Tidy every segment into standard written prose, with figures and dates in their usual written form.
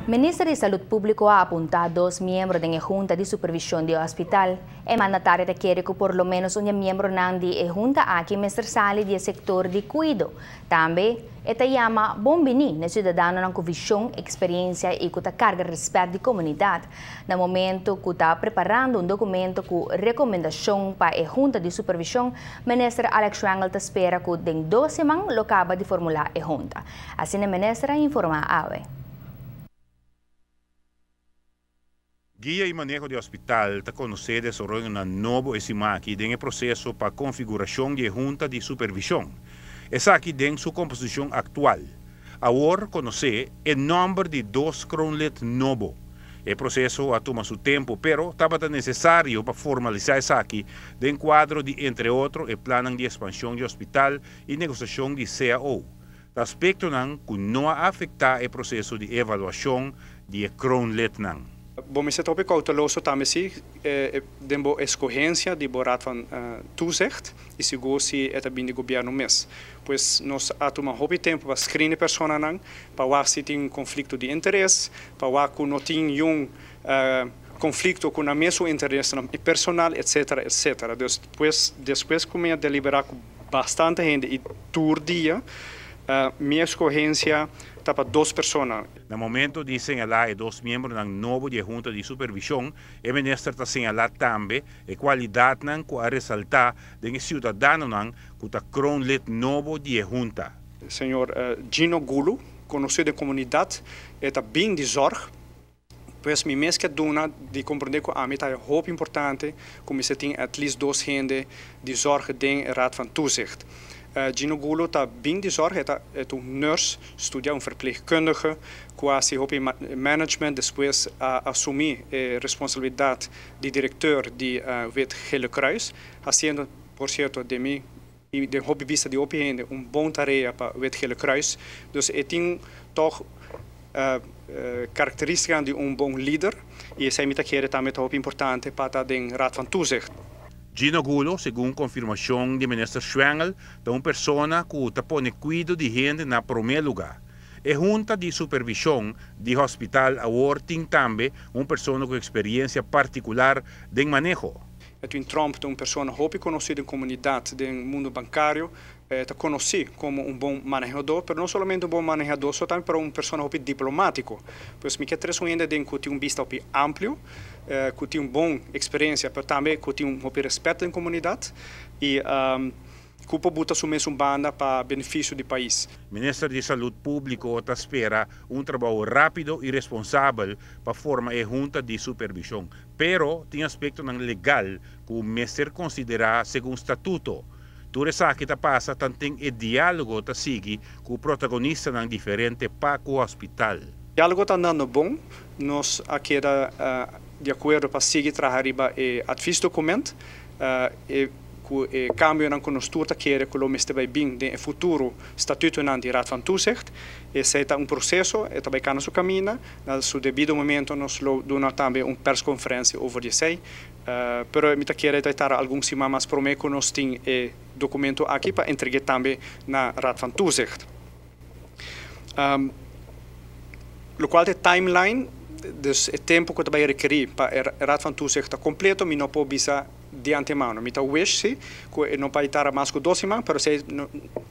Minister di Salud Publico a apunta dos miembro den e Hunta di Supervision di Hospital. E mandatario ta kere cu por lo menos un miembronan di e hunta aki mester sali di e sector di cuido. Tambe e ta yama bon bini na ciudadanonan cu vision, experiencia y cu ta carga respet di comunidad. Na momento cu ta preparando un documento cu recomendacion pa e Hunta di Supervision, Minister Alex Schwengle ta spera cu den 2 siman lo caba di formula e hunta. Asina e minister a informa awe. Guia y maneho di hospital ta conoce desaroyonan nobo e siman aki den proceso pa configuracion di hunta di supervision. Esaki den su composicion actual. Awor conoce e nomber di dos kroonlid nobo. E proceso a tuma su tempo, pero tabata necesario pa formalisa esaki den cuadro di, entre otro, e plan di expansion di hospital y negociacion di CAO. Aspectonan cu no a afecta e proceso di evaluacion di kroonlidnan. Bo mester ta cauteloso tambe si den bo escogencia di bo raad van toezicht y sigur si e ta bin di gobierno mes. Pues nos a tuma hopi tempo pa screen personanan, pa wak si tin conflicto di interes, pa wak cu no tin un conflicto cu nan mes interes personal, etc., etc. Despues, despues cu mi a delibera cu bastante hende y tur dia, mi escogencia ta pa dos persona. Na momento di señala e dos miembronan nobo di hunta di supervision, e minister ta señala tambe e cualidadnan cu a resalta den ciudadanonan cu ta kroonlid nobo di hunta. Señor Gino Gulo, conoci den comunidad, ta bin di zorg. Pues mi mes kier duna di comprende cu ami ta hopi importante cu mi tin at least dos hende di zorg den raad van toezicht. Gino Gulo ta bin di zorg, ta un nurse, studia un verpleegkundige, cu a haci hopi management, despues a asumi responsabilidad di director di Wit Gele Kruis, haciendo, por cierto, di mi y di hopi vista di hopi hende, un bon tarea pa Wit Gele Kruis. Dus e tin toch caracteristica di un bon lider y esey mi ta kere tambe ta importante pa ta den raad van toezicht. Gino Gulo, segun confirmacion di minister Schwengle, ta un persona cu ta pone cuido di hende na prome lugar. E hunta di supervision di hospital awor tin tambe un persona cu experiencia particular den maneho. Edwin Tromp ta un persona hopi conoci den comunidad, den mundo bancario, ta conoci como un bon manehador, mas no solamente un bon manehador, sino tambe pa un persona hopi diplomatico. Pues mi kier trece un hende cu tin un vista hopi amplio, cu tin un bon experiencia, mas tambe cu tin un hopi respet den comunidad y cu por bota su mes un banda pa beneficio di pais. Minister di Salud Publico ta spera un trabou rapido y responsabel pa forma e hunta di supervision. Pero tin aspectonan legal cu mester considera segun statuto. Tur esaki ta pasa tanten e dialogo ta sigui cu protagonistanan diferente pa cu hospital. Dialogo ta andando bon, nos a keda di acuerdo pa sigui traha riba e adviesdocument, e e cambionan cu nos tur ta kere cu lo mester bay bin den futuro statutonan di Raad van Toezicht. Esey ta un proceso, e ta bay cana su caminda, na su debido momento nos lo duna tambe un persconferencia over di esey. Pero mi ta kere ta algun siman mas prome cu nos tin e documento aki pa entrega tambe na Raad van Toezicht. Locual e timeline, dus e tempo cu ta bay requeri pa e Raad van Toezicht ta completo, mi no por bisa di antemano. Mi ta wish si, cu no por ta mas cu 2 siman, pero si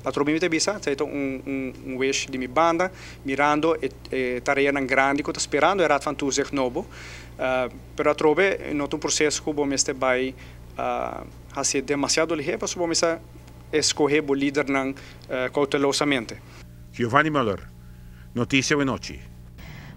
atrobe mi ta bisa, esey ta un wish di mi banda, mirando e tareanan grandi cu ta sperando e Raad van Toezicht nobo. Pero atrobe no ta un proceso cu bo mester bay haci demasiado lihe, pasobra bo mester scoge e lidernan cautelosamente. Giovanni Muller, Noticia Anochi.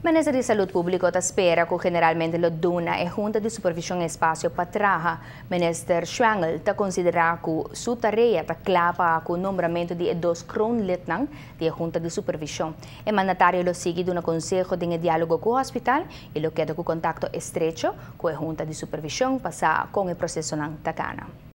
Minister di Salud Publico ta spera cu generalmente lo duna e Hunta di Supervision espacio pa traha. Minister Schwengle ta considera cu su tarea ta cla pa cu nombramento di dos kroonlidnan di Hunta di Supervision. E mandatario lo sigui duna conseho den dialogo cu hospital y lo keda cu contacto estrecho cu e Hunta di Supervision pa sa con e procesonan ta cana.